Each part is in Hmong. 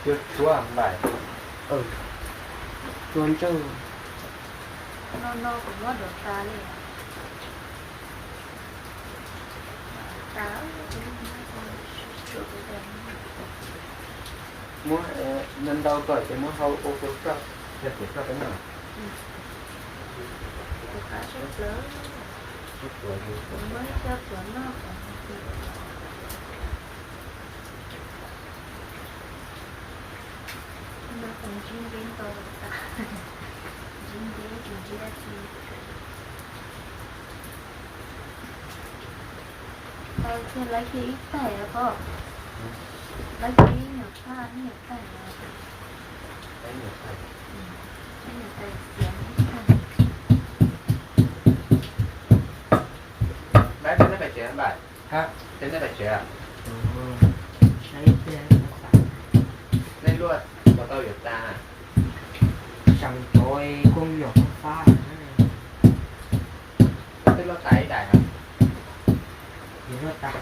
Tshuav npaim, tshuav ntsawj. No no kuv muab dov tas li. Muab ntau kom ces muab hau ua kua roj, yog tias koj peb noj. Kuv qab sab plawv, kuv muab coj tuav noj kom ntsib ntsib ntau tas, ntsib ntsib tsis ntsib dab tsi. Tau kiag lawv kiag ib taig os, lawv kiag ib nyuag phaj ib nyuag taig os. Ib nyuag taig xiav ib taig. Lawv cov nej pais tsev lawm? Cov nej pais tsev? Nej luaj puas tau yuav tas? Seem cov kuj nyuam qhuav fab. Koj twb luaj tas ib daim los? Yuav luaj tas.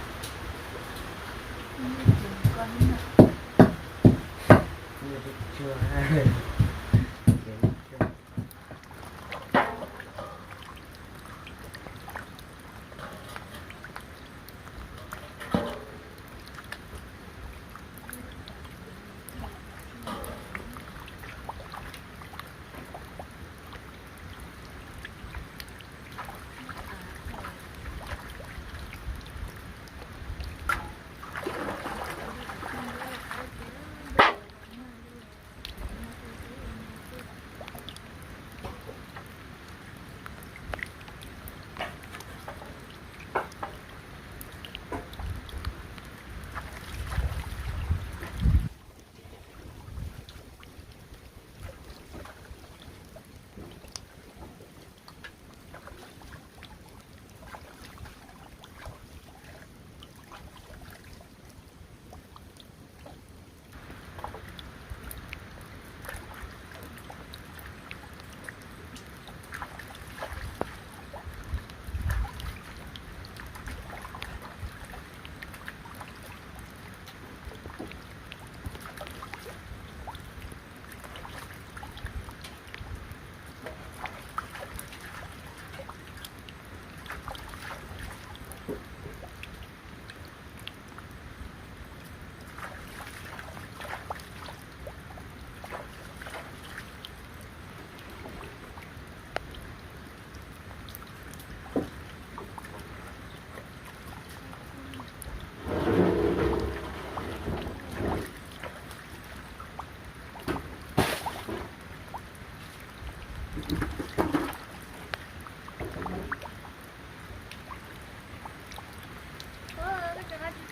Koj tseem nqa tsis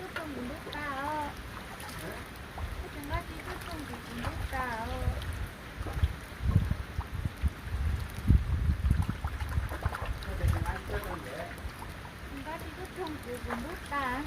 tuaj rooj kuv ntub tas os. Koj tseem nqa tsis tuaj rooj kuv ntub tas os. Nqa tsis tuaj rooj kuv ntub tas.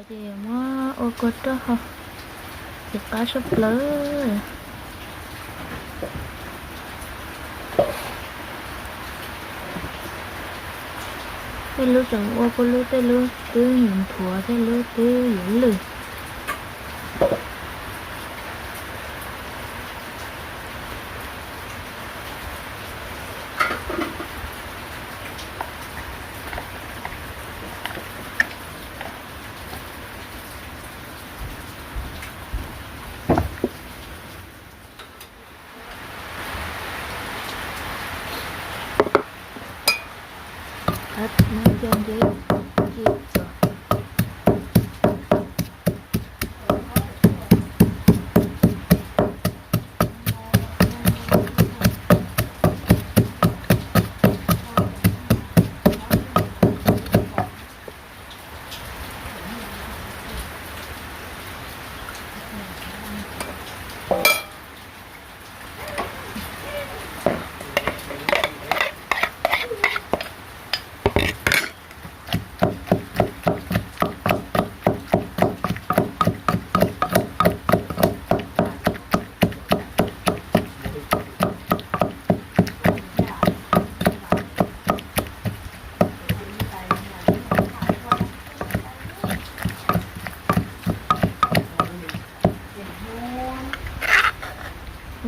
Ces muab ua kua roj hau, ces qab tshaj plaws. Tej lub tseem ua kuj lub, tej lub twb nthuav, tej lub twb yuav lwj. Muab cov nceb ci txog.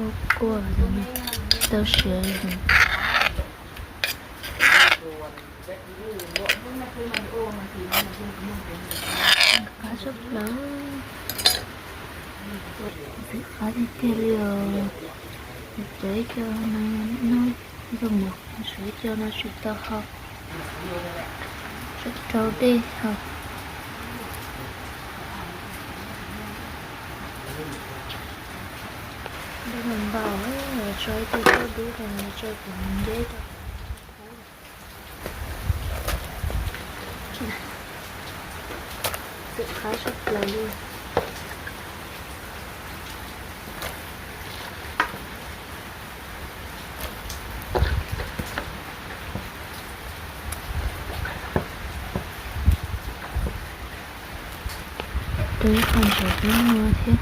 Ua kua tau siav li. Qab tshaj plaws, ntxim qab tiag tiag li os. Tsuav ib co no noj nrog mus, tsuav ib co no tsis tau hau, tsuav rau dej hau. Dej ntau ntau, tso ib tug tuaj dub rau, tso kuv nceb rau. Ntxim qab tshaj plaws li. Rau ib qho ntsaum twb muag thiab.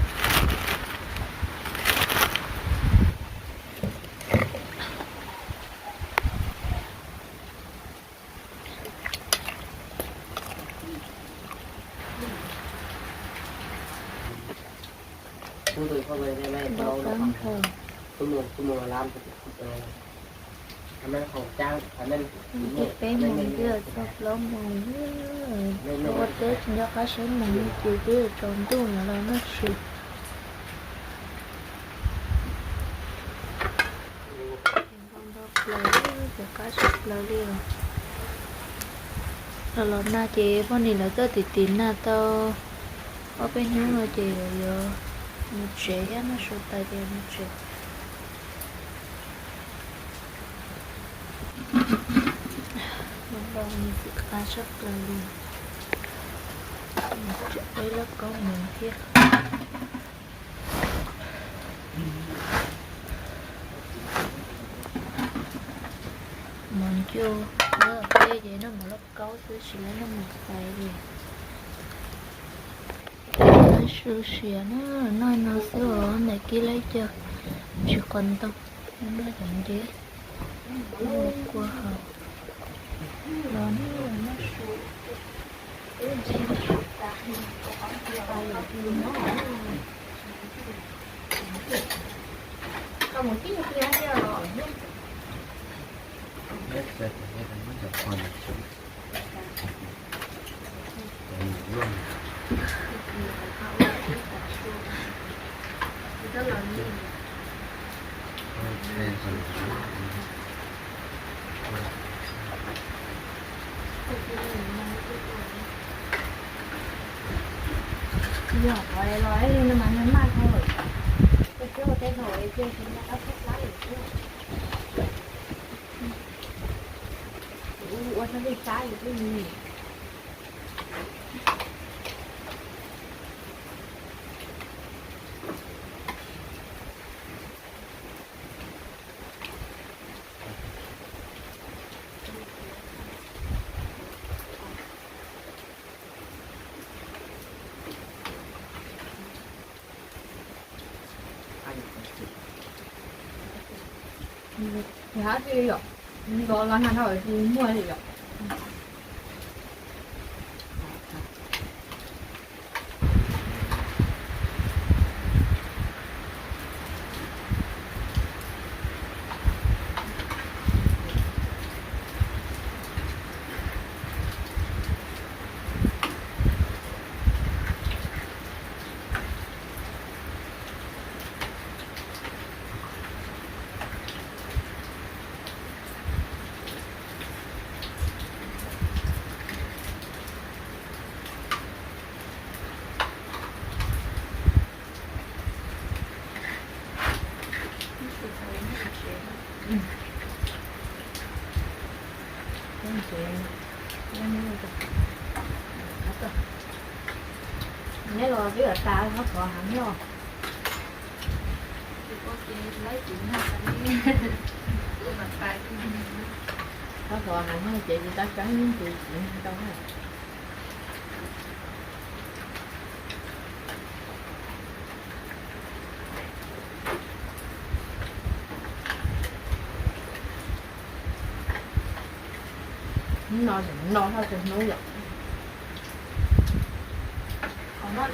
Plaub plaub moos, ces peb moos twb txog plaub moos, ua teb tsis nco qab seb moos li ces twb tsaus ntuj no los noj tshis. Ntau plaws, ces qab tshaj plaws li os. Los los nag ces poj niam lawv tuaj tim tim nag tau ob peb hnub no ces yuav mus tsev thiab, noj su tas ces mus tsev. Ntau, ntxim qab tshaj plaws li. Peb lauj kaub mus thiab. Mov ncu, peb ces noj mov lauj kaub xwb, tsis noj mov xaiv li. Su siav na, noj no xwb os, ntawm kib lab caug tsis quav ntau, noj cov nceb, noj kua hau los noj su. Yog qhov los no mas nws maj dhau lawm, koj cuab ua teb haus es cia tsis nco qab tshaib plab lawm xwb. Ua tau tej tsab yus twb mus. Yog hab tsi yom, nkaus los nag dhau tsis muaj li yom. Neb los twb tas, thov thov heev nyob. Thov thov heev nyob ces tsis tab tseeb tus txiv tau. No, no haj tseem hnub yom. Cov me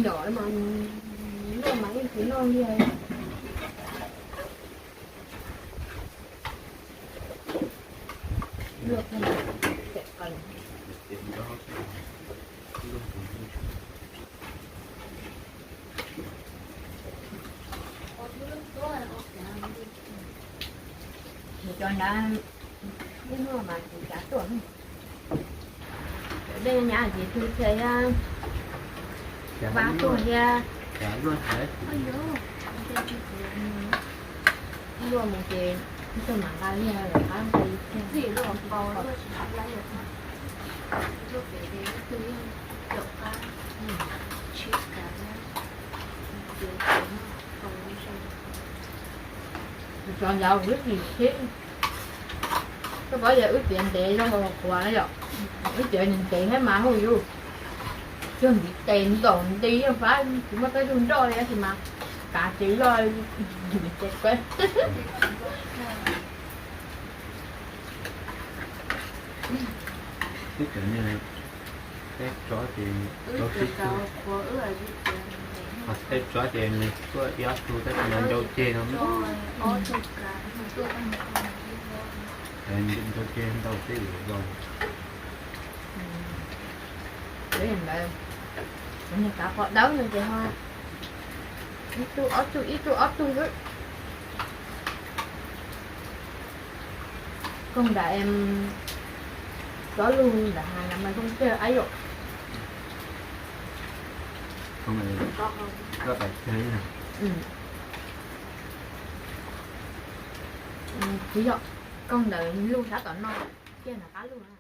nyuam mas luaj mas yeej tsis noj li. Luaj, cov ntawd ib hnub mas tsis tsav tuaj. Dej nyab ces tu thiab, vaj tuaj thiab. Luaj mus ces ib tug mam nqa liag lawm qab nqa li thiab. Cov yau wb nim sib, koj paub yog wb tiav ntev zoo nkaus qhuav na yom. Wb tiav ntev thiab mas hu yus cuag ntiv tes ntaus nti fab tsis muaj tej zug nroj li tab sis mas kav tsis loj ntiv tes kuv. Peb tsob ces tau sib tug, ho peb tsob ces nws tuaj ib ob tug tab sis mas ncau ceg no, ncau ceg ntau peb yuav vau. Ntawd, kav qhov dawb no ces ho ib tug ob tug ib tug ob tug xwb. Koog nram, tsob lug nram hav mas zoo kawg ab yom. Tsis yog, koog ntawm lug sab tom no, ciaj nram qab lug na.